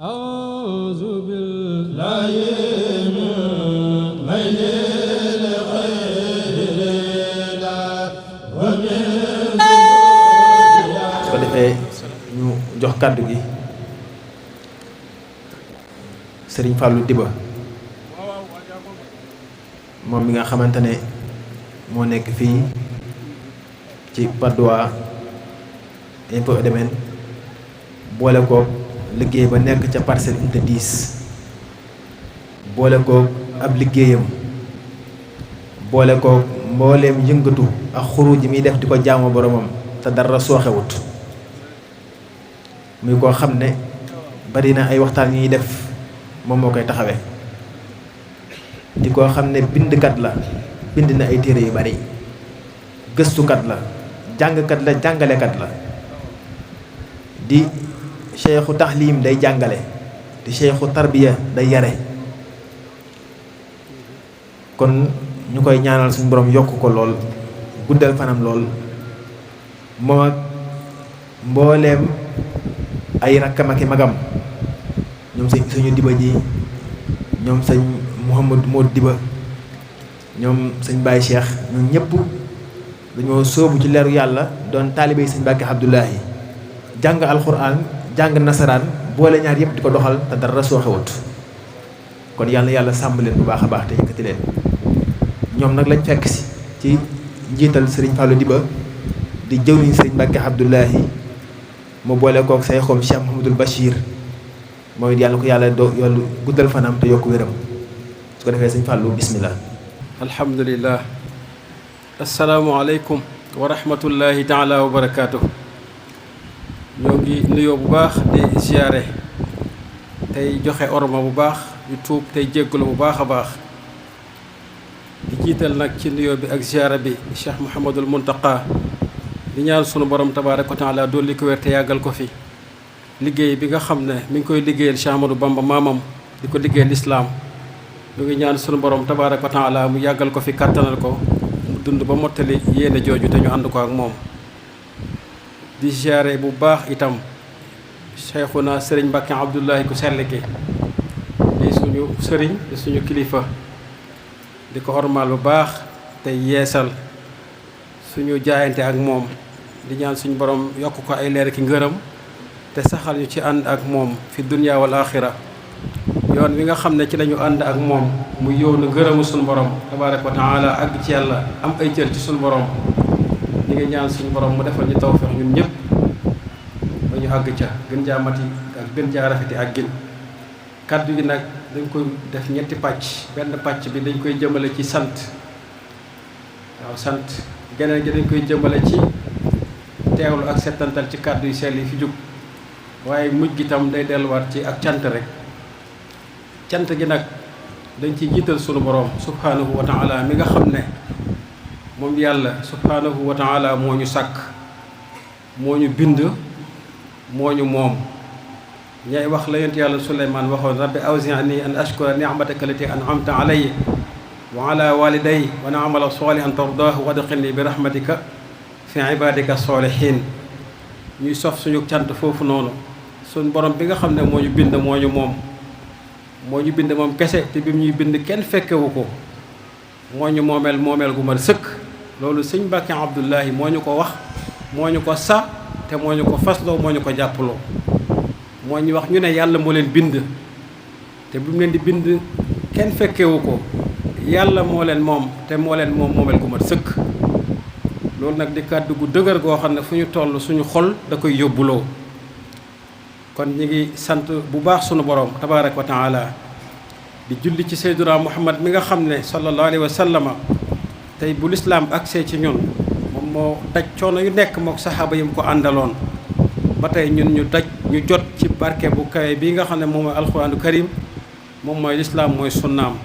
أعوذ بالله من ميل غير الله ومن su ko defee ñu jox kàddu gi Serigne Fallou Diba moom mi nga xamante ne moo nekk fii ci Patte d'Oie Impôts et Domaines boole koog liggéey ba nekk ca Parcelles Unité 10 boole koog ab liggéeyam boole koog mbooleem yëngatu ak xuru ji muy def di ko jaamu boromam te dara sooxewut muy koo xam ne bari na ay waxtaan yi ñuy def moom moo koy taxawee di koo xam ne bindkat la bind na ay téere yu bari gëstukat la jàngkat la jàngalekat la di cheikhu taxlim day jàngale di cheikhu tarbiya day yare kon ñu koy ñaanal suñu borom yokk ko lool guddal fanam lool moom ak mbooleem ay rakkam ak i magam ñoom suñu Diba ji ñoom sëñ Mouhamadou Modou Diba ñoom sëñ Baye Cheikh ñoom ñëpp dañoo sóobu ci leeru yàlla doon taalibe sëñ Mbàkke Abdoulahi jàng alxuraan jàng nasaraan boole ñaar yëpp di ko doxal te dara sooxewut kon yàlla sàmm leen bu baax a baax te yëkkati leen ñoom nag lañ fekk si ci njiital Serigne Fallou Diba di jëwriñ sëñ Mbàkke Abdoulahi mu boole kook say xoom Cheikh Mouhamadoul Bachir mooy yàlla ko yàlla yollu guddal fanam te yokk wéram su ko defee sëñ Fallou bismillah. alhamdulillah asalaamualeykum wa rahmatullahi taala wa barakaatu. ñoo ngi nuyoo bu baax di ziyaare tey joxe orma bu baax di tuub tey jéggalu bu baax a baax di jiital nag ci nuyoo bi ak ziyaare bi Cheikh Mouhamadul Muntaqa di ñaan sunu borom tabaaraka wa taala dolli ko wér te yàggal ko fi liggéey bi nga xam ne mi ngi koy liggéeyal Cheikh Ahmadou Bamba maamam di ko liggéeyal lislaam ñu ngi ñaan sunu borom tabaaraka wa taala mu yàggal ko fi kàttanal ko mu dund ba mottali yéene jooju te ñu ànd ko ak moom di ziyaare bu baax itam Cheikhuna sëriñ Mbàkke Abdoulahi ku sell ki di suñu sëriñ di suñu kilifa di ko ormaal bu baax te yeesal suñu jaayante ak moom di ñaan suñu borom yokk ko ay leer ki ngërëm te saxal ñu ci ànd ak moom fi dunya wal axira yoon wi nga xam ne ci lañu ànd ak moom mu yoonu ngërëmu suñu borom tabaaraka wa taala àgg ci yàlla am ay cër ci suñu borom ñi ngi ñaan suñu borom mu defal ñu tawfeex ñun ñëpp ba ñu àgg ca gën jaa mati ak gën jaa rafeti ak gin kàddu gi nag dañ koy def ñetti pàcc benn pàcc bi dañ koy jëmale ci sant waaw sant geneen gi dañ koy jëmale ci teewlu ak settantal ci kàddu yu sell yi fi jug waaye mujj gi tam day delluwaat ci ak cant rek cant gi nag dañ ci jiital sunu borom subhanahu wa taala mi nga xam ne moom yàlla subhanahu wa taala moo ñu sàkk moo ñu bind moo ñu moom ñay wax la yonent yàlla Suleymaan waxoon rabbi awzi'ni an ashkura ni'mataka allati an'amta alayya wa ala waliday wa an a'mala salihan tardaahu wa adkhilni bi rahmatika fi ibadika salihin ñuy sof suñu cant foofu noonu suñ borom bi nga xam ne moo ñu bind moo ñu moom moo ñu bind moom kese te bi ñuy bind kenn fekkewu ko moo ñu moomeel gu mat sëkk loolu sëñ Mbàkke Abdoulahi moo ñu ko wax moo ñu ko sa te moo ñu ko fasloo moo ñu ko jàppaloo moo ñu wax ñu ne yàlla moo leen bind te bi mu leen di bind kenn fekkewu ko yàlla moo leen moom te moo leen moom moomeel gu mat sëkk loolu nag di kàddu gu dëgër goo xam ne fu ñu toll suñu xol da koy yóbbuloo kon ñi ngi sant bu baax sunu borom tabaaraka wa taala di julli ci Seydina Muhammad mi nga xam ne sallallahu alayhi wa sallama tey bu lislaam agsee ci ñun moom moo daj coono yu nekk mook saxaaba yi mu ko àndaloon ba tey ñun ñu jot ci barke bu kawe bii nga xam ne moom mooy alxuraanu karim moom mooy lislaam mooy sunnaam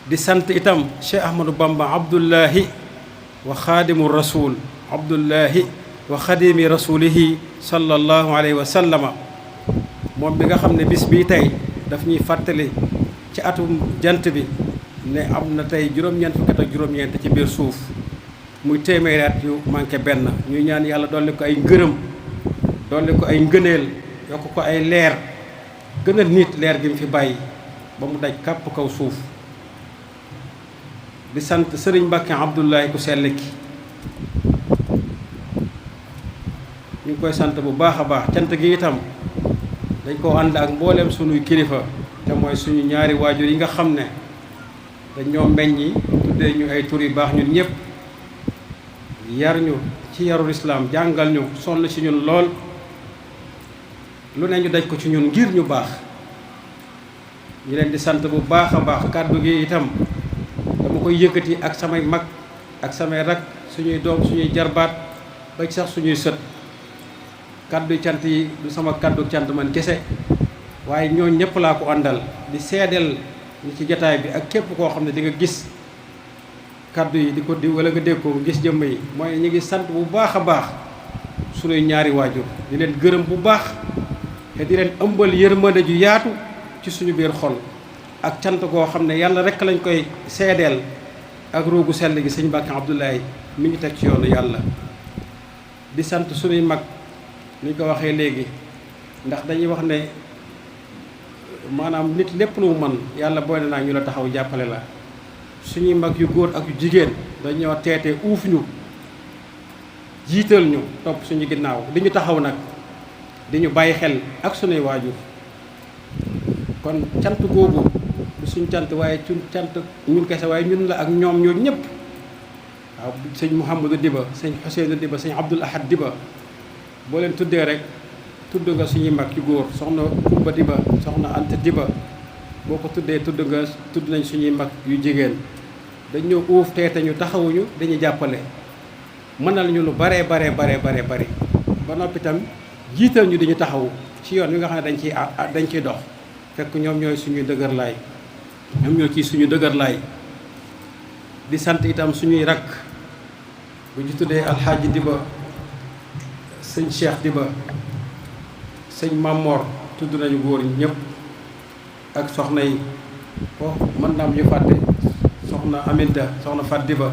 di sant itam Cheikh Ahmadou Bamba Abdullahi wa xaadimu rasul Abdullahi wa xadimi rasulihi sallallahu alayhi wa sallama moom bi nga xam ne bis bii tey daf ñuy fàttali ci atum jant bi ne am na tey juróom-ñeent fukki at ak juróom-ñeent ci biir suuf muy téeméeri at yu manqué benn ñuy ñaan yàlla dolli ko ay ngërëm dolli ko ay ngëneel yokk ko ay leer gën a nit leer gi mu fi bàyyi ba mu daj kàpp kaw suuf. di sant sëriñ Mbàkke Abdoulaye ku sell ki ñu ngi koy sant bu baax a baax. cant gi itam dañ koo ànd ak mboolem sunuy kilifa te mooy suñu ñaari waajur yi nga xam ne dañ ñoo meññi tuddee ñu ay tur yu baax ñun ñëpp yar ñu ci yarul islaam jàngal ñu sonn ci ñun lool lu ne ñu daj ko ci ñun ngir ñu baax. ñu leen di sant bu baax a baax. kàddu gi itam dama koy yëkkati ak samay mag ak samay rak suñuy doom suñuy jarbaat ba ci sax suñuy sët. kàddu cant yi du sama kàddu cant man kese waaye ñooñ ñëpp laa ko àndal di seedeel ñi ci jataay bi ak képp koo xam ne di nga gis kàddu yi di ko di wala nga dégg ko gis jëmm yi mooy ñu ngi sant bu baax a baax sunuy ñaari waajur di leen gërëm bu baax te di leen ëmbal yërmande ju yaatu ci suñu biir xol ak cant koo xam ne yàlla rek lañ koy seedeel ak roogu sell gi sëñ Mbàkke Abdoulaye mi ngi teg ci yoonu yàlla. di sant sunuy mag ni ñu ko waxee léegi ndax dañuy wax ne maanaam nit lépp lu mu mën yàlla boole naa ñu la taxaw jàppale la. suñuy mag yu góor ak yu jigéen dañoo teete uuf ñu jiital ñu topp suñu ginnaaw di ñu taxaw nag di ñu bàyyi xel ak suñuy waajur. kon cant googu du suñ cant waaye suñ cant ñun kese waaye ñun la ak ñoom ñoo ñëpp. waaw sëñ Mouhamadou Diba sëñ Ousseynou Diba sëñ Abdoul Ahad Diba boo leen tuddee rek tudd nga suñuy mag yu góor soxna Kumba Diba soxna Anta Diba boo ko tuddee tudd nañ suñuy mag yu jigéen. dañ ñëw uuf teete ñu taxawuñu dañuy jàppale mënal ñu lu bare bari ba noppi itam jiital ñu diñu taxawu ci yoon wi nga xam ne dañ ciy dox fekk ñoom ñooy suñuy dëgërlaay ñoom ñoo ciy suñu dëgërlaay. di sant itam suñuy rakk bu ñu tuddee alxaaji Diba sëñ Cheikh Diba sëñ Mamor tudd nañu góor ñëpp ak soxna yi foofu mën naa am ñu fàtte soxna Aminta soxna Fat Diba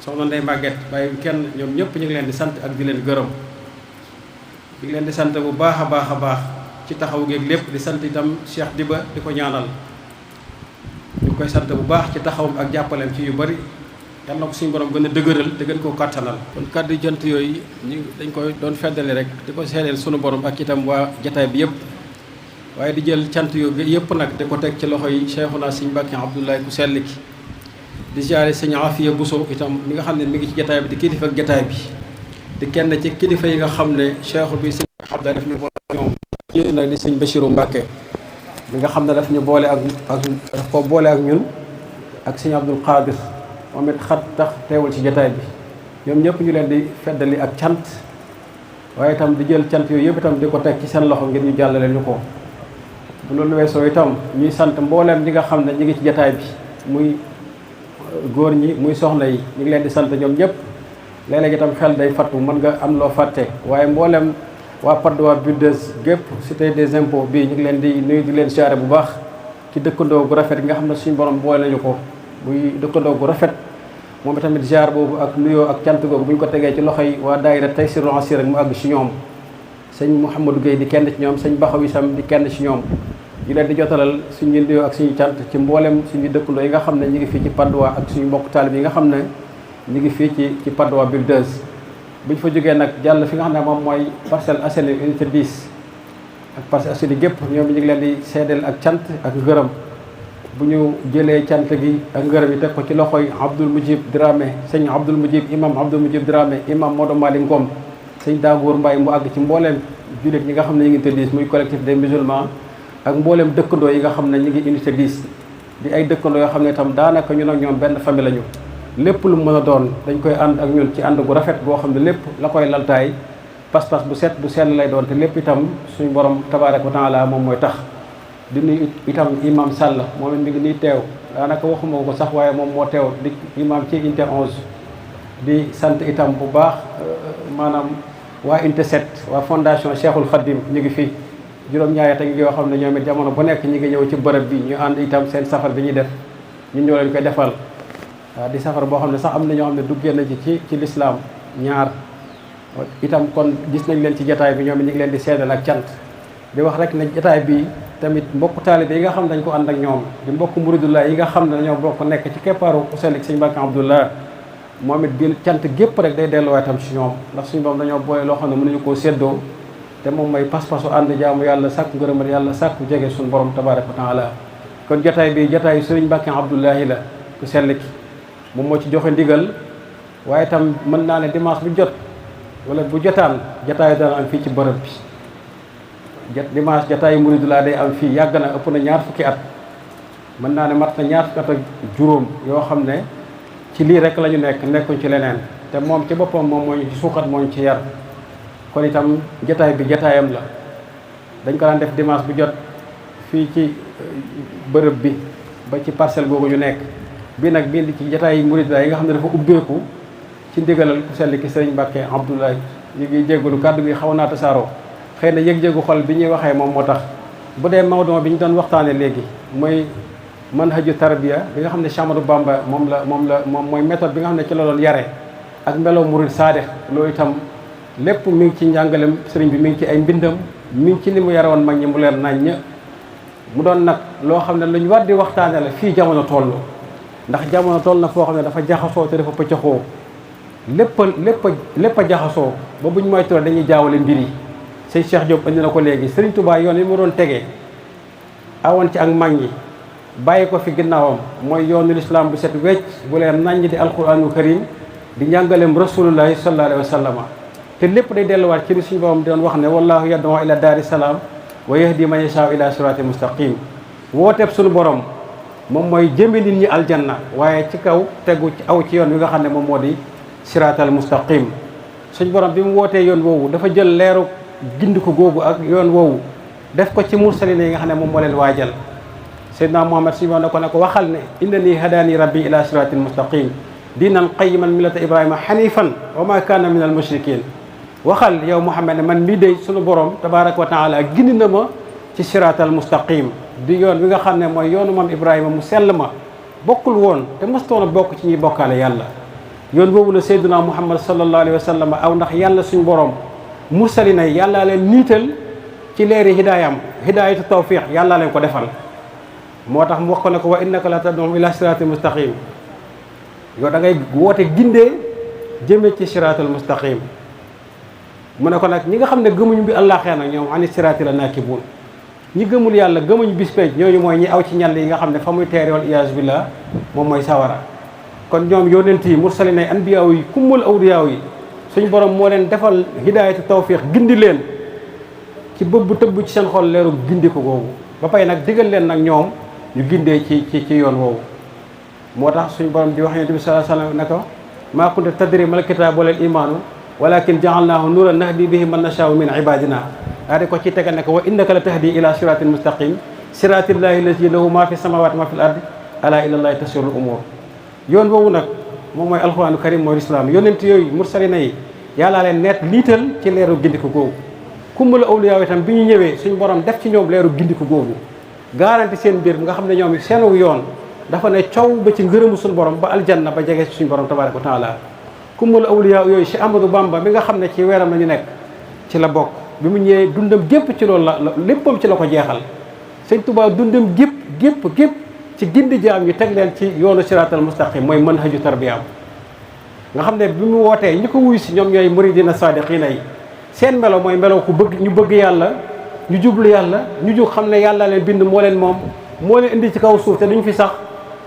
soxna Ndey Maguette bàyyi kenn ñoom ñëpp ñu ngi leen di sant ak di leen gërëm. di leen di sant bu baax a baax ci taxaw geeg lépp. di sant itam Cheikh Diba di ko ñaanal ñu koy sant bu baax ci taxawam ak jàppaleem ci yu bari yal na ko suñu borom gën a dëgëral te gën koo kàttanal. kon kàddu jant yooyu dañ koy doon feddali rek di ko seedeel sunu borom ak itam waa jataay bi yëpp. waaye di jël cant yooyu yëpp nag di ko teg ci loxo yi Cheikhuna sëñ Mbàkke Abdoulaye ku sell ki di ziare sëñ Afiya Buso itam mi nga xam ne mi ngi ci jataay bi di kilifa ak jataay bi di kenn ci kilifa yi nga xam ne cheikh bi sëñ Abdoulaye daf ñu boole ak ñoom yéen nag di sëñ Bachiru Mbàkke mi nga xam ne daf ñu boole ak daf ko boole ak ñun ak sëñ Abdul Qadir moom it xat tax teewul ci jataay bi ñoom ñëpp ñu leen di feddali ak cant waaye itam di jël cant yooyu yëpp itam di ko teg ci seen loxo ngir ñu jàllale ñu ko. bu loolu weesoo itam ñuy sant mbooleem ñi nga xam ne ñi ngi ci jataay bi muy góor ñi muy soxna yi ñu ngi leen di sant ñoom ñëpp. léeg-léeg itam xel day fattu mën nga am loo fàtte waaye mbooleem waa Patte d'Oie Buldeuse gépp cité des impôts bii ñu ngi leen di nuyu di leen siyaare bu baax ci dëkkandoo gu rafet gi nga xam ne suñu borom boole nañu ko muy dëkkandoo gu rafet. moom itamit ziar boobu ak nuyoo ak cant googu bu ñu ko tegee ci loxo yi waa daayira Taysirul Asir rek mu àgg ci ñoom sëñ Mouhamadou Gueye di kenn ci ñoom sëñ Baxawi Sam di kenn ci ñoom. ñu leen di jotalal suñu nuyoo ak suñu cant ci mboolem suñu dëkkandoo yi nga xam ne ñu ngi fii ci Patte d'Oie ak suñu mbokk taalib yi nga xam ne ñu ngi fii ci Patte d'Oie Buldeuse. bu ñu fa jógee nag jàll fi nga xam ne moom mooy Parcelles Assainies unité 10 ak Parcelles Assainies gépp ñoom ñu ngi leen di seedeel ak cant ak ngërëm. bu ñu jëlee cant gi ak ngërëm yi teg ko ci loxoy Abdoul Mujib Dramé sëñ Abdoul Mujib imam Abdoul Mujib Dramé imam Modou Mali Ngom sëñ Dagour Mbaye mu àgg ci mbooleem jullit ñi nga xam ne ñu ngi unité 10 muy collectif des musulmans ak mbooleem dëkkandoo yi nga xam ne ñu ngi unité 10 di ay dëkkandoo yoo xam ne itam daanaka ñun ak ñoom benn famille lañu. lépp lu mën a doon dañ koy ànd ak ñun ci ànd gu rafet boo xam ne lépp la koy laltaay pas-pas bu set bu sell lay doon te lépp itam suñu borom tabaaraka wa taala moom mooy tax. di nuyu itam imam Sall moom it mi ngi nii teew daanaka waxuma ko sax waaye moom moo teew di imam ci unité 11 di sant itam bu baax maanaam waa unité 7 waa fondation Cheikhul Khadim ñu ngi fii juróom-ñaari at yoo xam ne ñoom it jamono bu nekk ñu ngi ñëw ci bërëb bi ñu ànd itam seen safar bi ñuy def ñun ñoo leen koy defal waaw di safar boo xam ne sax am na ñoo xam ne duggee na ci lislaam ñaar itam kon gis nañ leen ci jataay bi ñoom it ñu ngi leen di seedal ak cant di wax rek ne jotaay bi tamit mbokk taalibe yi nga xam ne dañ ko ànd ak ñoom di mbokk muridullah yi nga xam ne dañoo bokk nekk ci keppaaru ku sell sëñ Mbàkke Abdullah moom it bi cant gépp rek day delluwaay tam ci ñoom ndax suñu borom dañoo boole loo xam ne mënuñu koo séddoo te moom mooy pas-pasu ànd jaamu yàlla sàkku ngërëmal yàlla sàkku jege suñu borom tabaaraka wa taala kon jotaay bi jotaayu sëriñ Mbàkke Abdullahi la ku sell ki moom moo ci joxe ndigal waaye itam mën naa ne dimanche bu jot wala bu jotaan jotaayu dana am fii ci bërëb bi dimanche jotaayu muridulaa day am fii yàgg na ëpp na ñaar fukki at mën naa ne mat na ñaar fukki at ak juróom yoo xam ne ci lii rek la ñu nekkuñ ci leneen te moom ci boppam moom moo ñu ci suuxat moo ñu ci yar kon itam jotaay bi jotaayam la dañ ko daan def dimanche bu jot fii ci bërëb bi ba ci parcelle boobu ñu nekk bii nag bii ci jotaay muridulaa yi nga xam ne dafa ubbeeku ci ndigalal ku sell ki sëriñ Mbàkke Abdoulaye ñu ngi jéggalu kàddu gi xaw naa tasaaroo xëy na yëg-yëgu xol bi ñuy waxee moom moo tax bu dee mawduu bi ñu doon waxtaane léegi mooy manhaju tarbiya bi nga xam ne Cheikh Ahmadou Bamba moom mooy méthode bi nga xam ne ci la doon yare ak meloo murid saadix loolu itam lépp mi ngi ci njàngalem sëriñ bi mi ngi ci ay mbindam mi ngi ci ni mu yare woon mag ñi mu leer nañ mu doon nag loo xam ne lu ñu war di waxtaane la fii jamono toll ndax jamono toll na foo xam ne dafa jaxasoo te dafa pëccëxoo lépp a jaxasoo ba buñ moytuwul dañuy jaawale mbir yi sëñ Cheikh Diop andi na ko léegi Sëriñ Tuubaa yoon yi mu doon tegee awoon ci ak mag ñi bàyyi ko fi ginnaawam mooy yoonu lislaam bu set wecc bu leen naññ di alquraanul karim di njàngaleem rasulullahi sallallahu alayhi wa sallam te lépp day delluwaat ci li suñu borom doon wax ne wallahu yad'u ila daari salaam wa yahdi man yashaa ila siraatin mustaqim wooteeb suñu borom moom mooy jëme nit ñi aljanna waaye ci kaw tegu ci aw ci yoon wi nga xam ne moom moo di siraatal mustaqim suñu borom bi mu wootee yoon woowu dafa jël leeru gindiku googu ak yoon woowu def ko ci mursalina yi nga xam ne moom moo leen waajal Seydina Muhammad suñu borom ne ko waxal ne innani hadaani rabbi ila siraatin mustaqim diinan qayyiman millata ibrahima hanifan wa ma kaana min al mushrikin waxal yow Muhammad ne man mii de suñu borom tabaraka wa taala gindi na ma ci siraatal mustaqim di yoon wi nga xam ne mooy yoonu moom ibrahima mu sell ma bokkul woon te mëstoon a bokk ci ñuy bokkaale yàlla yoon boobu la Seydina Muhammad sallallahu alayhi wa sallam aw ndax yàlla suñu borom mursalina yi yàllaa leen niital ci leeri hidaayam hidaayatu tawfiq yàllaa leen ko defal moo tax mu wax ko ne ko wa innaka la tad'u ila siraatil mustaqim yow da ngay woote gindee jëme ci siraatal mustaqim mu ne ko nag ñi nga xam ne gëmuñu bi àllaaxira nag ñoom ani siraati la naakibuun ñi gëmul yàlla gëmuñu bis penc ñooñu mooy ñi aw ci ñàll yi nga xam ne fa muy teere wal iyaazu billah moom mooy sawara kon ñoom yonent yi mursalina yi anbiyaaw yi kummul awliyaaw yi suñu borom moo leen defal hidaayatu tawfiq gindi leen ci bëbb tëbb ci seen xol leeru gindi ko googu ba pay nag digal leen nag ñoom ñu gindee ci yoon woowu moo tax suñu borom di wax yonent bi sallallahu alayhi wa sallam ne ko maa kunta tadri mal kitaabu wala imaanu walakin ja'alnaahu nuuran nahdi bihi man nashaa'u min ibadina daa di ko ci tegal ne ko wa innaka la tahdi ila siratin mustaqim siratillahi allati lahu ma fi samawati ma fil ardi ala ilallahi tasirul umur yoon woowu nag moom mooy alxuraanu karim mooy lislaam yonent yooyu mursalina yi yàllaa leen neet liital ci leeru gindiku googu kumbala awliyaa itam bi ñu ñëwee suñu borom def ci ñoom leeru gindiku googu garanti seen mbir nga xam ne ñoom seenu yoon dafa ne coow ba ci ngërëmu suñu borom ba aljanna ba jege suñu borom tabaraka wa taala kumbala awliyaa yooyu Cheikh Ahmadou Bamba mi nga xam ne ci weeram la ñu nekk ci la bokk bi mu ñëwee dundam gépp ci loolu la léppam ci la ko jeexal sëñ Tuubaa dundam gépp ci gindi jaam yi teg leen ci yoonu siraatal mustaqim mooy manhaju tarbiyaam nga xam ne bi mu wootee ñi ko wuy si ñoom ñooy muridina saadiqiina yi seen melo mooy melo ku bëgg ñu bëgg yàlla ñu jublu yàlla ñu jug xam ne yàlla leen bind moo leen moom moo leen indi ci kaw suuf te duñ fi sax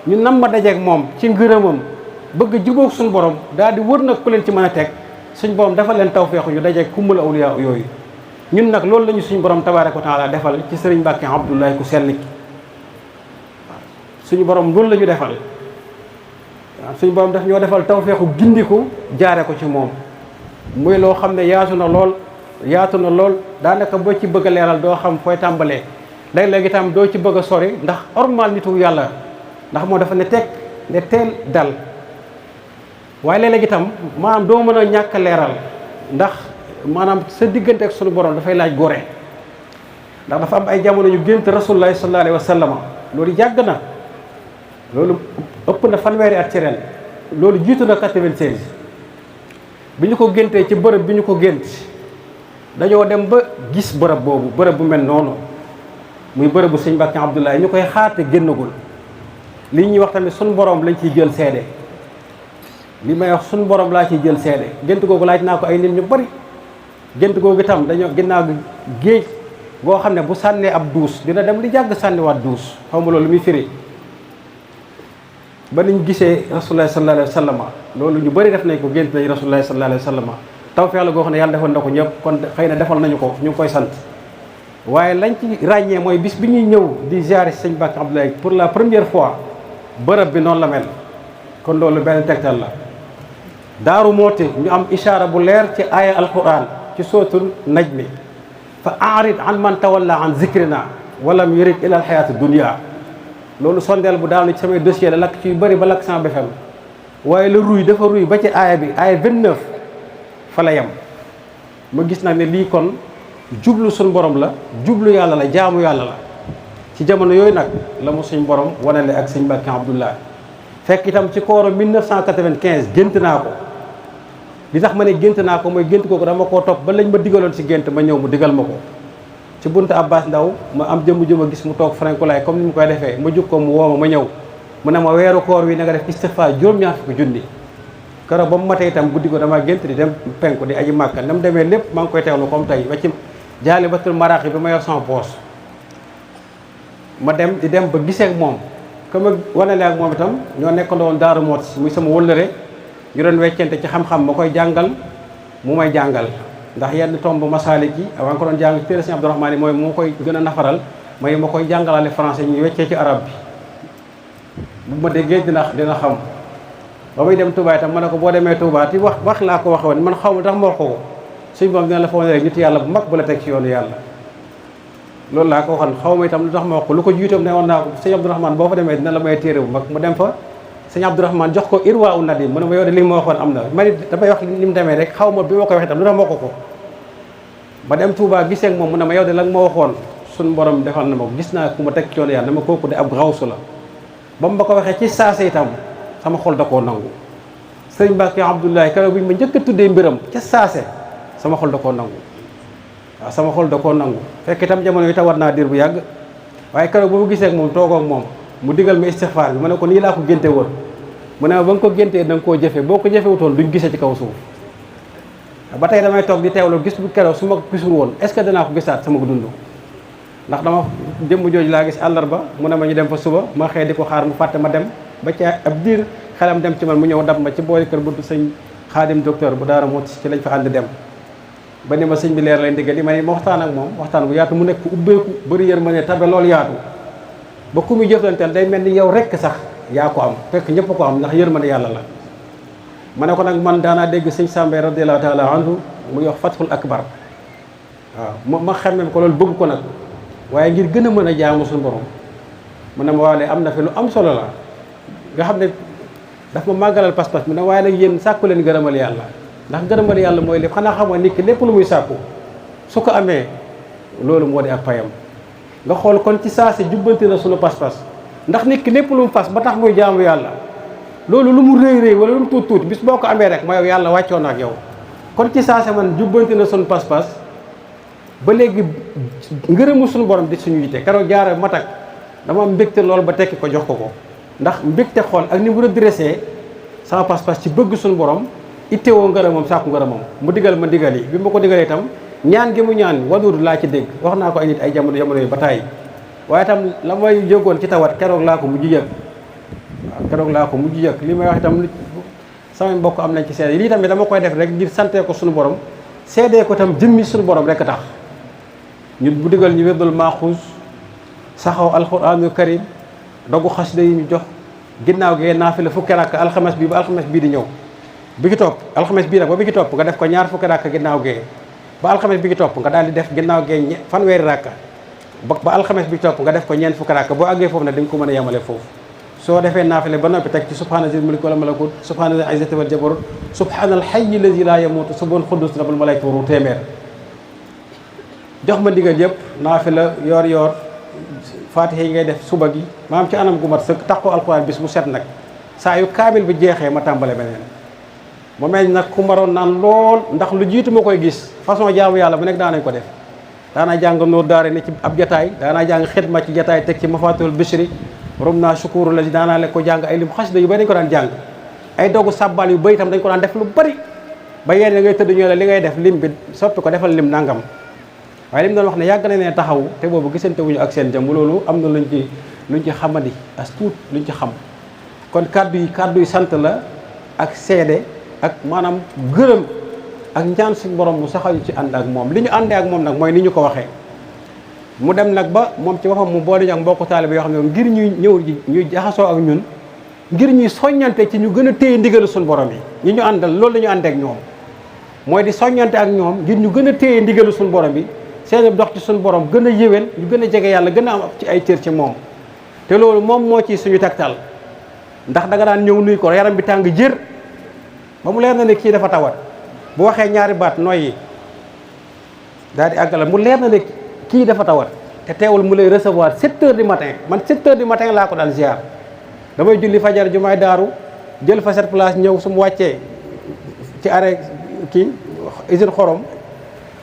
ñu nam ma dajeeg moom ci ngërëmam bëgg jubóog suñu borom daal di wër nag ku leen ci mën a teg suñ borom dafa leen tawfeexu ñu dajeeg kummul awliyaa yooyu ñun nag loolu la ñu suñu borom tabaaraka wa taala defal ci sëriñ Mbàkke Abdoulaye ku sell ki suñu borom loolu la ñu defal waaw suñu borom daf ñoo defal tawfeexu gindiku jaare ko ci moom muy loo xam ne yaatu na lool daanaka boo ci bëgg a leeral doo xam fooy tàmbalee léeg-léeg itam doo ci bëgg a sori ndax ormal nitu yàlla ndax moo dafa ne teg ne teel dal waaye léeg-léeg itam maanaam doo mën a ñàkk a leeral ndax maanaam sa diggante ak suñu borom dafay laaj gore ndax dafa am ay jamono ñu gént rasulullahi sallallahu alayhi wa sallam loolu yàgg na loolu ëpp na fanweeri at ci ren loolu jiitu na 96 bi ñu ko géntee ci bërëb bi ñu ko gént dañoo dem ba gis bërëb boobu bërëb bu mel noonu muy bërëbu sëñ Mbàkke Abdoulaye ñu koy xaarte génnagul li ñuy wax tamit suñ borom lañ ciy jël seede li may wax suñ borom laa ciy jël seede gént googu laaj naa ko ay nit ñu bari gént googu itam dañoo ginnaaw géej goo xam ne bu sànnee ab duus dina dem li jàgg sànniwaat duus xaw ma loolu muy firi ba niñ gisee rasulullah sallallahu alayhi wa sallam loolu ñu bëri def nañ ko gént nañ rasulullah sallallahu alayhi wa sallam tawfeex la goo xam ne yàlla defal na ko ñëpp kon xëy na defal nañu ko ñu ngi koy sant waaye lañ ci ràññee mooy bis bi ñuy ñëw di ziare sëñ Mbàkke Abdoulaye pour la première fois bërëb bi noonu la mel kon loolu benn tegtal la Daaru Mooti ñu am ishaara bu leer ci aaya alquran ci sootul najmi fa a'rid an man tawalla an zikrina walam yurid ila alxayaati dunia loolu sondeel bu daanu ci samay dossier la lakk ci yu bëri ba lakk sama befem waaye la ruy dafa ruy ba ci aaya bi aaya 29 fa la yem ma gis nag ne lii kon jublu suñ borom la jublu yàlla la jaamu yàlla la ci jamono yooyu nag la mu suñ borom wanale ak sëñ Mbàkke Abdoulaye fekk itam ci kooru 1995 gént naa ko li tax ma ne gént naa ko mooy gént kooku dama koo topp ba lañ ma digaloon si gént ma ñëw mu digal ma ko ci buntu Abbas Ndaw ma am jëmm jëmm a gis mu toog Frankulaay comme ni mu koy defee ma jug ko mu woo ma ñëw mu ne ma weeru koor wi na nga def istighfar juróom-ñaar fukki junni keroog ba mu matee itam guddi ko dama gént di dem penku di aji màkka nam demee lépp maa ngi koy teewlu comme tey ba ci Jaalibatul Maraaxi bi ma yor sama poos ma dem di dem ba gisee ak moom comme wanale ak moom itam ñoo nekkandoo woon Daaru Mooti muy sama wëllëre ñu doon weccente ci xam-xam ma koy jàngal mu may jàngal ndax yenn tomb masaalik yi avant ko doon jàng téere Sëñ Abdourahmane yi mooy moo koy gën a nafaral may ma koy jàngalaale français ñu weccee ci arab bi bu ma déggee dina xam ba muy dem Touba itam ma ne ko boo demee Touba ti wax laa ko waxe woon man xaw ma tax ma wax ko suñ boom dina la fa wane rek nit yàlla bu mag bu la teg ci yoonu yàlla loolu laa ko waxoon xaw ma itam lu tax ma wax ko lu ko jiitoom ne woon naa ko Sëñ Abdourahmane boo fa demee dina la may téere bu mag mu dem fa Sëñ Abdourahmane jox ko Irwa u Nadim mu ne ma yow de li ma waxoon am na man it damay wax ni mu demee rek xaw ma bi ma koy wax itam lu tax ma ko ma dem Touba gisee ak moom mu ne ma yow de la nga ma waxoon suñ borom defal na ma ko gis naa ku ma teg ci yoonu yàlla dama kooku de ab xawsu la ba mu ma ko waxee ci saase itam sama xol da koo nangu sëñ Mbàkke Abdoulaye keroog bi ma njëkk a tuddee mbiram ca saase sama xol da koo nangu waaw sama xol da koo nangu fekk itam jamono yi tawat naa diir bu yàgg waaye keroog ba mu gisee ak moom toogoo ak moom mu digal ma istixfaar bi ma ne ko nii laa ko génte woon mu ne ma ba nga ko géntee da nga koo jëfe boo ko jëfewutoon duñ gisee ci kaw suuf ba tey damay toog di teewlu gis bu keroog su ma gisul woon est-ce que danaa ko gisaat sama dund ndax dama jëmm jooju laa gis àllarba mu ne ma ñu dem fa suba ma xëy di ko xaar mu fàtte ma dem ba ci ab diir xelam dem ci man mu ñëw dab ma ci boori kër buntu sëñ Xaadim docteur bu Daara Mooti ci lañ fa ànd dem ba ni ma sëñ bi leer lay ndigal li ma ne ma waxtaan ak moom waxtaan bu yaatu mu nekk ubbeeku bëri yërmande tabe loolu yaatu ba ku muy jëflanteel day mel ni yow rekk sax yaa ko am fekk ñëpp ko am ndax yërmande yàlla la ma ne ko nag man daanaa dégg sëñ Sàmbe radiyallahu taala anhu muy wax fathul akbar waaw ma xemmem ko loolu bëgg ko nag waaye ngir gën a mën a jaamu suñu borom mu ne ma waaye am na fi lu am solo la nga xam ne daf ma màggalal pas-pas mu ne waaye nag yéen sàkku leen gërëmal yàlla ndax gërëmal yàlla mooy lépp xanaa xamoo nit ki lépp lu muy sàkku su ko amee loolu moo di ak payam nga xool kon ci saa si jubbanti na suñu pas-pas ndax nit ki lépp lu mu fas ba tax muy jaamu yàlla loolu lu mu rëy rëy wala lu mu tuut tuuti bis boo ko amee rek ma yow yàlla wàccoo na ak yow kon ci saa si man jubbanti na suñu pas-pas ba léegi ngërëmu suñu borom di suñu yite keroog jaare matak dama am mbégte loolu ba tekki ko jox ko ndax mbégte xool ak ni mu redressé sama pas-pas ci bëgg suñu borom ittewoo ngërëmam sàkku ngërëmam mu digal ma digal yi bi ma ko digalee itam ñaan gi mu ñaan waduur laa ci dégg wax naa ko ay nit ay jamono yi ba tàyyi waaye itam la may jógoon ci tawat keroog laa ko mujj yëg waaw keroog laa ko mujj yëg li may wax itam samay mbokk am nañ ci seede lii tamit dama koy def rek ngir santee ko suñu borom seedee ko itam jëmmi suñu borom rek tax ñun bu digal ñu wérdul maaxuus saxaw alxuraanul karim dogu xasida yi ñu jox ginnaaw gi naafila fukki rakk alxames bi ba alxames bii di ñëw bi ki topp alxames bii nag ba bi ki topp nga def ko ñaar fukki rakk ginnaaw gee ba alxames bi ki topp nga daal di def ginnaaw gee fanweeri rakk ba alxames bi ki topp nga def ko ñeent fukki rakk boo àggee foofu nag dañ ko mën a yemale foofu soo defee naafila ba noppi teg ci subhaana zil mulki wal malakut subhaana zil izzati wal jabarut subhaanal hayyi lazi laa yamuutu subhaanal quddus rabbul malaa'ikati wa ruuh téeméer jox ma ndigal yëpp naafila yoor faatiha yi ngay def suba gi maam ci anam gu mat sëkk tax ko alxuraan bis bu set nag saa yu kaamil bi jeexee ma tàmbale beneen mu mel nag ku maroon naan lool ndax lu jiitu ma koy gis façon jaamu yàlla bu nekk daanañ ko def daanaa jàng nóor daare ne ci ab jataay daanaa jàng xidma ci jataay teg ci mafatul bishri rom naa sukuru la daanaa le ko jàng ay lim xasida yu bari dañ ko daan jàng ay dogu sàbbal yu bëri itam dañ ko daan def lu bari ba yéen ngay tëdd ñoo la li ngay def lim bi soppi ko defal lim nangam waaye lim doon wax ne yàgg na ne taxaw te boobu gisante wuñu ak seen jëm loolu am na luñ ci xamadi as tuut luñ ci xam kon kàddu yi sant la ak seede ak maanaam gërëm ak ñaan suñu borom mu saxal ci ànd ak moom li ñu àndee ak moom nag mooy ni ñu ko waxee mu dem nag ba moom ci boppam mu boole ñu ak mbokku taalibe yoo xam ne ngir ñuy ñëw ñuy jaxasoo ak ñun ngir ñuy soññante ci ñu gën a téye ndigalu suñu borom yi ñi ñu àndal loolu la ñu àndee ak ñoom mooy di soññante ak ñoom ngir ñu gën a téye ndigalu suñu borom bi seen dox ci suñu borom gën a yéwén ñu gën a jege yàlla gën a am ci ay cër ci moom te loolu moom moo ci suñu tegtal ndax da nga daan ñëw nuyu ko yaram bi tàng jër ba mu leer na ne kii dafa tawat bu waxee ñaari baat noyyi daal di àggala mu leer na ne kii dafa tawat te teewul mu lay recevoir 7 heures du matin man 7 heures du matin laa ko daan ziar damay julli fajar jumaay daaru jël fa 7 place ñëw su mu wàccee ci arrêt kii usine xorom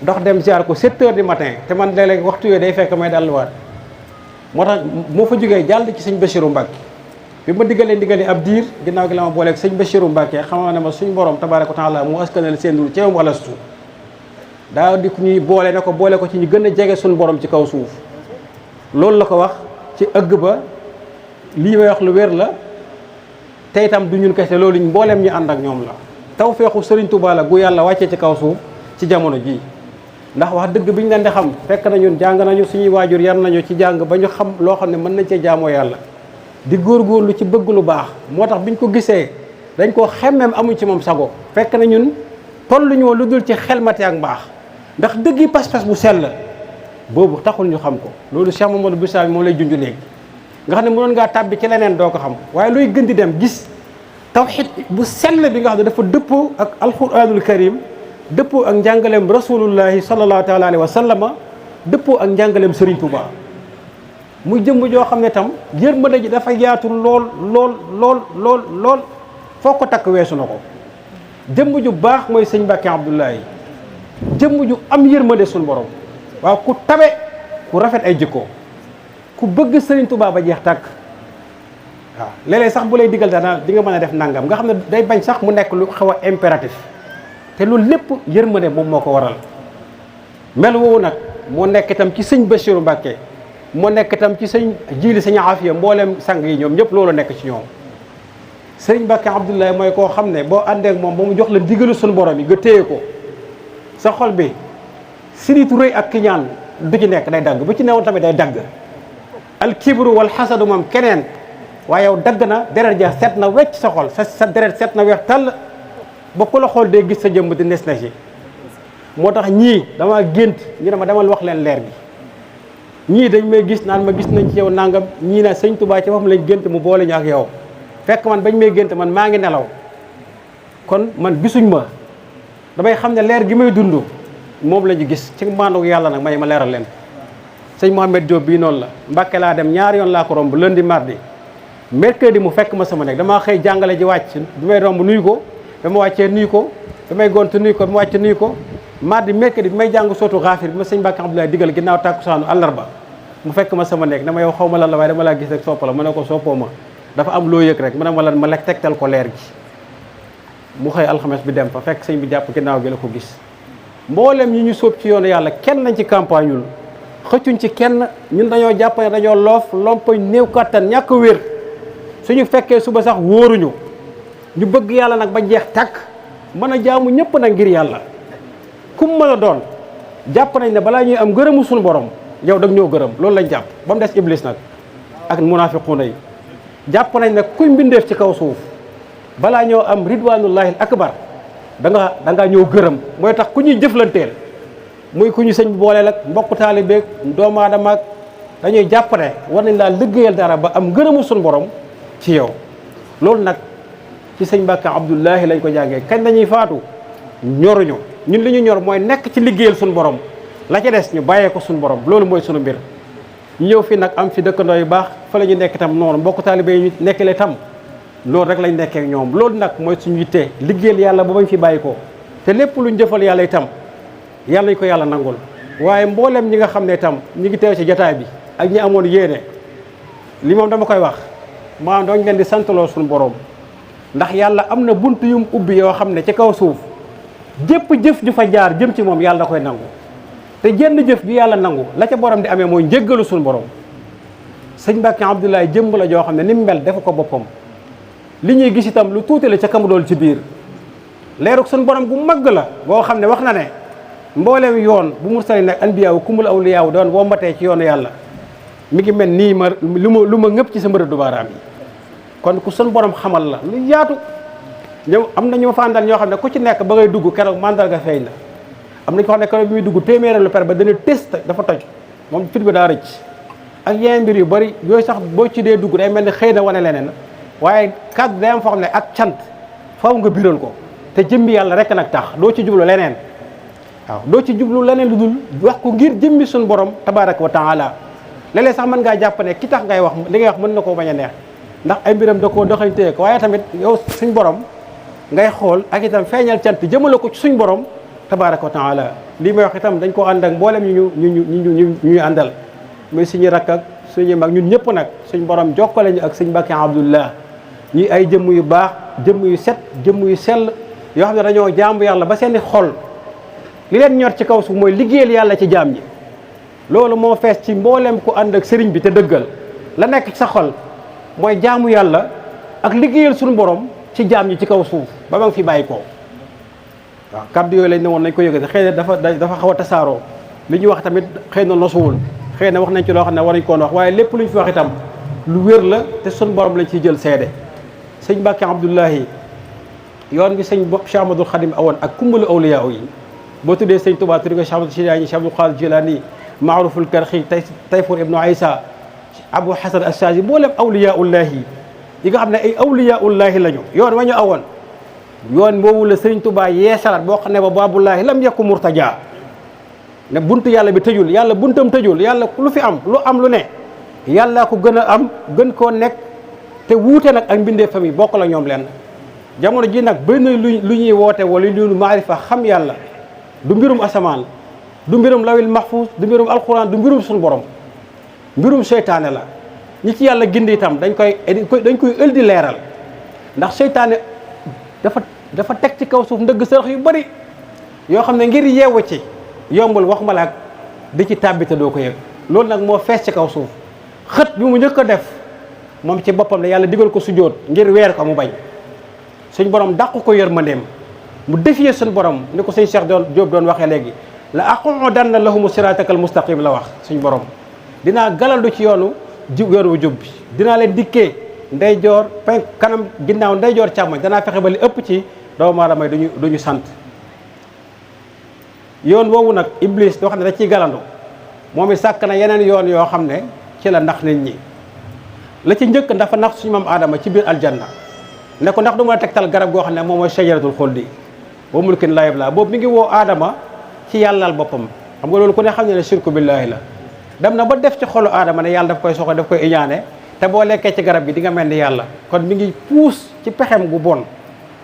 dox dem ziar ko 7 heures du matin te man léeg-léeg waxtu yooyu day fekk may dalluwaat moo tax moo fa jógee jàll ci sëñ Bassirou Mbacke bi ma diggalee ab diir ginnaaw gi la ma booleeg sëñ Bassirou Mbacke xamal ne ma suñ borom tabaaraka wa taala mu askanal seen dul ceewam walastu daa di ku ñuy boole ne ko boole ko ci ñu gën a jege suñu borom ci kaw suuf loolu la ko wax ci ëgg ba lii may wax lu wér la te itam du ñun kese loolu mbooleem ñu ànd ak ñoom la tawfeexu Serigne Touba la gu yàlla wàccee ci kaw suuf ci jamono jii ndax wax dëgg bi ñu leen di xam fekk na ñun jàng nañu suñuy waajur yar nañu ci jàng ba ñu xam loo xam ne mën nañ cee jaamoo yàlla di góorgóorlu ci bëgg lu baax moo tax biñ ko gisee dañ koo xemmeem amuñ ci moom sago fekk na ñun tolluñu woon lu dul ci xelmate ak mbaax ndax dëgg yi pas-pas bu sell boobu taxul ñu xam ko loolu Cheikh Mamadou Boussa bi moom lay junj léegi nga xam ne mënoon ngaa tàbbi ci leneen doo ko xam waaye luy gën di dem gis tawhid bu sell bi nga xam ne dafa dëppoo ak alquranul karim dëppoo ak njàngaleem rasulullahi sallallahu taala alayhi wa sallama dëppoo ak njàngaleem Serigne Touba muy jëmm joo xam ne tam yërmande ji dafa yaatu lool foo ko takk weesu na ko jëmm ju baax mooy sëñ Mbacke Abdoulaye jëmm ju am yërmande suñu borom waaw ku tabe ku rafet ay jikko ku bëgg Serigne Touba ba jeex tàkk waaw léeg-léeg sax bu lay digal dana di nga mën a def nangam nga xam ne day bañ sax mu nekk lu xaw a impératif te loolu lépp yërmande moom moo ko waral mel woowu nag moo nekk itam ci sëñ Bassirou Mbacke moo nekk itam ci sëñ Jili sëñ Afiya mboolem sang yi ñoom ñëpp loolu nekk ci ñoom sëñ Mbacke Abdoulaye mooy koo xam ne boo àndee ak moom ba mu jox la ndigalu suñu borom yi nga téye ko sa xol bi siritu rëy ak kiñaan du ci nekk day dagg bu ci newoon tamit day dagg al kibru wal xasadu moom keneen waaye yow dagg na deret ja set na wecc sa xol sa deret set na weex tàll ba ku la xool day gis sa jëmm di nes na ci moo tax ñii dama gént ñu ne ma demal wax leen leer bi ñii dañ may gis naan ma gis nañ ci yow nangam ñii na sëñ Touba ci boppam lañ gént mu boole ñu ak yow fekk man bañ may gént man maa ngi nelaw kon man gisuñ ma damay xam ne leer gi may dund moom la ñu gis ci maandu yàlla nag may ma leeral leen sëñ Mohamed Diop bii noonu la Mbàkke laa dem ñaari yoon laa ko romb lundi mardi mercredi mu fekk ma sama nekk damaa xëy jàngale ji wàcc bi may romb nuyu ko dama wàccee nuyu ko damay gont nuyu ko dama wàcc nuyu ko mardi mercredi bi may jàng sootu xaafir bi ma sëñ Mbàkke Abdoulaye digal ginnaaw tàkkusaanu àllarba mu fekk ma sama nekk dama yow xaw ma lan la waaye dama laa gis rek soppa la ma ne ko soppoo ma dafa am loo yëg rek mu ne ma lan ma lekk tegtal ko leer gi mu xëy alxames bi dem fa fekk sëñ bi jàpp ginnaaw gi la ko gis mboolem ñi ñu sóob ci yoonu yàlla kenn lañ ci campagne ñun xëccuñ ci kenn ñun dañoo jàpp ne dañoo loof lompañ néew kattan ñàkk wér suñu fekkee suba sax wóoruñu ñu bëgg yàlla nag ba jeex tàkk mën a jaamu ñëpp nag ngir yàlla kum mën a doon jàpp nañ ne balaa ñuy am gërëmu suñu borom yow dag ñoo gërëm loolu lañ jàpp ba mu des iblis nag ak munafiquuna yi jàpp nañ ne kuy mbindeef ci kaw suuf balaa ñoo am ridwanullahi akbar da nga ñëw gërëm mooy tax ku ñuy jëflanteel muy ku ñu sëñ bi booleel ak mbokk taalibeeg doomu aadama ak dañuy jàpp ne war nañ laa liggéeyal dara ba am ngërëmu suñu borom ci yow loolu nag ci sëñ Mbàkke Abdoulahi lañ ko jàngee kañ lañuy faatu ñoruñu ñun li ñu ñor mooy nekk ci liggéeyal suñu borom la ca des ñu bàyyee ko suñu borom loolu mooy suñu mbir ñu ñëw fii nag am fi dëkkandoo yu baax fa la ñu nekk itam noonu mbokk taalibe yi ñu nekkale tam loolu rek lañ nekkee ak ñoom. loolu nag mooy suñu yittee liggéeyal yàlla ba bañ fi bàyyi ko te lépp luñ jëfal yàlla itam yàlla nañ ko yàlla nangul. waaye mboolem ñi nga xam ne itam ñi ngi teew ci jataay bi ak ñi amoon yéene li moom dama koy wax maanaam dañ leen di santaloo suñu borom ndax yàlla am na bunt yum ubbi yoo xam ne ci kaw suuf jëpp jëf ju fa jaar jëm ci moom yàlla da koy nangu te jenn jëf bi yàlla nangu la ca borom di amee mooy njéggalu suñu borom. sëñ Mbàkke Abdoulaye jëmb la joo xam ne ni mu mel defu ko boppam li ñuy gis itam lu tuuti la ca kamu dool ci biir leerug suñu borom gu mag la boo xam ne wax na ne mboolem yoon bu mursali nag anbiyaaw kumul awliyaaw doon wombatee ci yoonu yàlla mi ngi mel nii ma lu ma ngëpp ci sa mbërëdu baaraam yi. kon ku suñu borom xamal la lu yaatu ñoom am na ñu ma fa àndal ñoo xam ne ku ci nekk ba ngay dugg keroog mandarga feeñ na am na ñoo xam ne keroog bi muy dugg téeméeralu per ba dana test dafa toj moom fit bi daa rëcc ak yeneen mbir yu bari yooyu sax boo ci dee dugg day mel ni xëy na wane leneen waaye kàddu day am foo xam ne ak cant faw nga biral ko te jëmbi yàlla rek nag tax doo ci jublu leneen waaw doo ci jublu leneen lu dul wax ko ngir jëmbi suñu borom tabaraka wa taala léeg-léeg sax mën ngaa jàpp ne ki tax ngay wax li ngay wax mën na koo bañ a neex ndax ay mbiram da koo doxañ téye ko waaye tamit yow suñ borom ngay xool ak itam feeñal cant jëmale ko ci suñ borom tabaraka wa taala lii may wax itam dañ koo ànd ak mboolem ñuy àndal muy suñu rakk ak suñu mag ñun ñëpp nag suñ borom jokkale ñu ak sëñ Mbàkke Abdullah ñuy ay jëmm yu baax jëmm yu set jëmm yu sell yoo xam ne dañoo jaamu yàlla ba seeni xol li leen ñor ci kaw suuf mooy liggéeyal yàlla ci jaam ñi loolu moo fees ci mboolem ku ànd ak sëriñ bi te dëggal la nekk ci sa xol mooy jaamu yàlla ak liggéeyal suñu borom ci jaam ñi ci kaw suuf ba nga fi bàyyi ko waaw kàddu yooyu lañ ne woon nañ ko yëgate xëy na dafa xaw a tasaaroo li ñuy wax tamit xëy na nosuwul xëy na wax nañ ci loo xam ne waruñ koon wax waaye lépp lu ñu fi wax itam lu wér la te suñu borom lañ ciy jël seede sëñ Mbàkke Abdullahi yoon bi sëñ Cheikh Ahmadul Khadim awoon ak kumbalu awliyaa yi boo tuddee sëñ Tuubaa tuddi ko Cheikh Ahmadou Tijaani Cheikh Abdul Qaadir Jilaani Maaruful Karxi Tayfur ibnu Isa Abu Hasan Assaasi mboolem awliyaullahi yi nga xam ne ay awliyaullahi lañu yoon wa ñu awoon yoon boobu la sëriñ Tuubaa yeesalaat boo xam ne ba baabullahi lam yakku murtajaa ne buntu yàlla bi tëjul yàlla buntam tëjul yàlla lu fi am lu ne yàlla ko gën a am gën koo nekk te wuute nag ak mbindee famille bokk la ñoom lenn jamono ji nag bëri na lu ñuy woote wala lu maarifa xam yàlla du mbirum asamaan du mbirum lawil mahfuus du mbirum alquran du mbirum suñu borom mbirum seytaane la ñi ci yàlla gindi itam dañ koy ël di leeral ndax seytaane dafa teg ci kaw suuf ndëgg sërëx yu bari yoo xam ne ngir yeewu ci yombul waxuma la ak di ci tàbbite doo ko yëg loolu nag moo fees ci kaw suuf xët bi mu njëkk a def moom ci boppam la yàlla digal ko sujjóot ngir weer ko mu bañ suñ borom dàq ko yërmandeem mu defiyee suñ borom ni ko sëñ Cheikh Diop doon waxee léegi la aqudanna lahumu siratakal mustaqim la wax suñ borom dinaa galandu ci yoonu wu jub bi dinaa leen dikkee ndeyjoor penk kanam ginnaaw ndeyjoor càmmoñ danaa fexe ba li ëpp ci doomu aadama yi duñu sant yoon woowu nag iblis doo xam ne da ciy galandu moom it sàkk na yeneen yoon yoo xam ne ci la nax nit ñi la ci njëkk dafa nax suñu maam aadama ci biir aljanna ne ko ndax du ma la tegtal garab goo xam ne moom mooy shajaratul xuldi wa mulkin laa yablaa boobu mi ngi woo aadama ci yàllaal boppam xam nga loolu ku ne xam ne ne shirku billaahi la dem na ba def ci xolu aadama ne yàlla daf koy soxla daf koy iñaane te boo lekkee ci garab gi di nga mel ni yàlla kon mi ngi puus ci pexem gu bon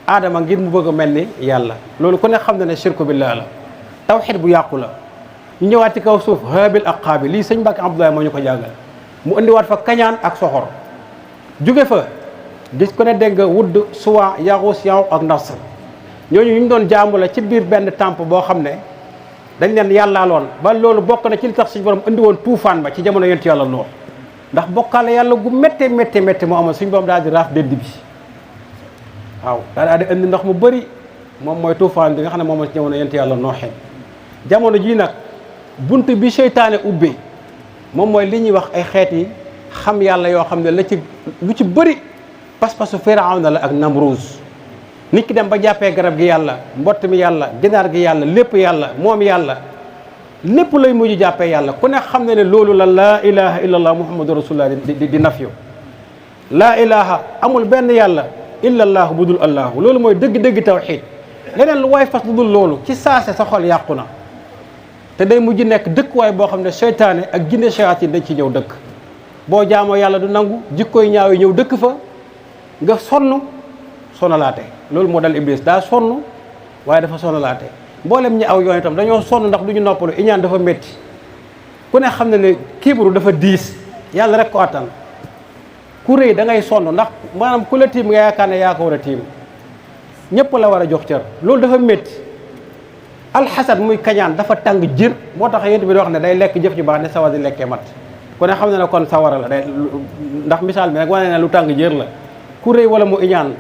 aadama ngir mu bëgg a mel ni yàlla loolu ku ne xam ne ne shirku billaahi la tawxid bu yàqu la ñu ñëwaat ci kaw suuf haabil ak qaabil lii sëñ Mbàkke Abdoulaye moo ñu ko jàngal mu indiwaat fa kañaan ak soxor jóge fa gis ko ne dégg nga wudd suwa yaxuus yaw ak nasr ñooñu ñu doon jaamu la ci biir benn temple boo xam ne dañ leen yàllaaloon ba loolu bokk na ci li tax suñu borom indi woon tuufaan ba ci jamono yonent yàlla Nuux ndax bokkaale yàlla gu méttee méttee moo amoon suñu borom daal di raaf dénd bi waaw daal di indi ndox mu bëri moom mooy tuufaan bi nga xam ne moom mooy ci jamono yonent yàlla Nuuxee jamono jii nag bunt bi seytaane ubbee moom mooy li ñuy wax ay xeet yi xam yàlla yoo xam ne lu ci bëri pas-pasu Firawna la ak Namruus nit ki dem ba jàppee garab gi yàlla mbott mi yàlla ginaar gi yàlla lépp yàlla moom yàlla lépp lay mujj jàppee yàlla ku ne xam ne ne loolu la laa ilaha illallah muhammadu rasulullah di nafyu laa ilaha amul benn yàlla illallah bu dul allahu loolu mooy dëgg-dëgg tawxiid leneen lu waay fas lu dul loolu ci saase sa xol yàqu na te day mujj nekk dëkkuwaay boo xam ne seytaane ak jinne shayatin dañ ci ñëw dëkk boo jaamoo yàlla du nangu jikkooy ñaaw yi ñëw dëkk fa nga sonn sonalaate loolu moo dal Iblis daa sonn waaye dafa sonalaate mboolem ñi aw yoon itam dañoo sonn ndax du ñu noppalu iñaan dafa métti ku ne xam ne ne kibru dafa diis yàlla rek ko attan ku rëy da ngay sonn ndax maanaam ku la tiim nga yaakaar ne yaa ko war a tiim ñëpp la war a jox cër loolu dafa métti alxasad muy kañaan dafa tàng jër moo tax yéen bi di wax ne day lekk jëf ju baax ne sawar di lekkee mat ku ne xam ne ne kon sawara la day ndax misaal bi nag wane ne lu tàng jër la ku rëy wala mu iñaan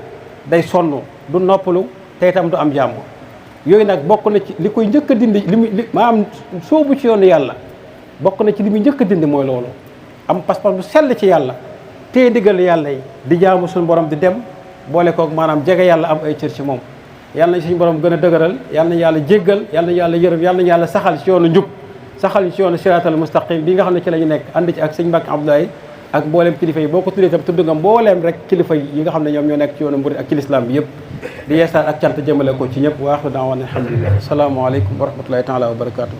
day sonn du noppalu te itam du am jàmm yooyu nag bokk na ci li koy njëkk a dindi li maanaam soobu ci yoonu yàlla bokk na ci li muy njëkk a dindi mooy loolu am pas-pas bu sell ci yàlla tey diggal yàlla yi di jaamu suñu borom di dem boole koog maanaam jege yàlla am ay cër ci moom yàlla nañ suñu borom gën a dëgëral yàlla nañ yàlla jéggal yàlla nañ yàlla yërëm yàlla nañ yàlla saxal ci yoonu njub saxal ci yoonu siraatal mustaqim bi nga xam ne ci la ñu nekk ànd ci ak sëñ Mbàkke Abdoulaye ak mbooleem kilifa yi boo ko tuddee itam tudd nga mbooleem rek kilifa yi nga xam ne ñoom ñoo nekk ci yoonu murid ak ci lislaam bi yëpp di yeesal ak cant jëmale ko ci ñëpp wa aaxiru da'waana alhamdulillah asalaamaaleykum wa rahmatullahi taala wa barakaatu.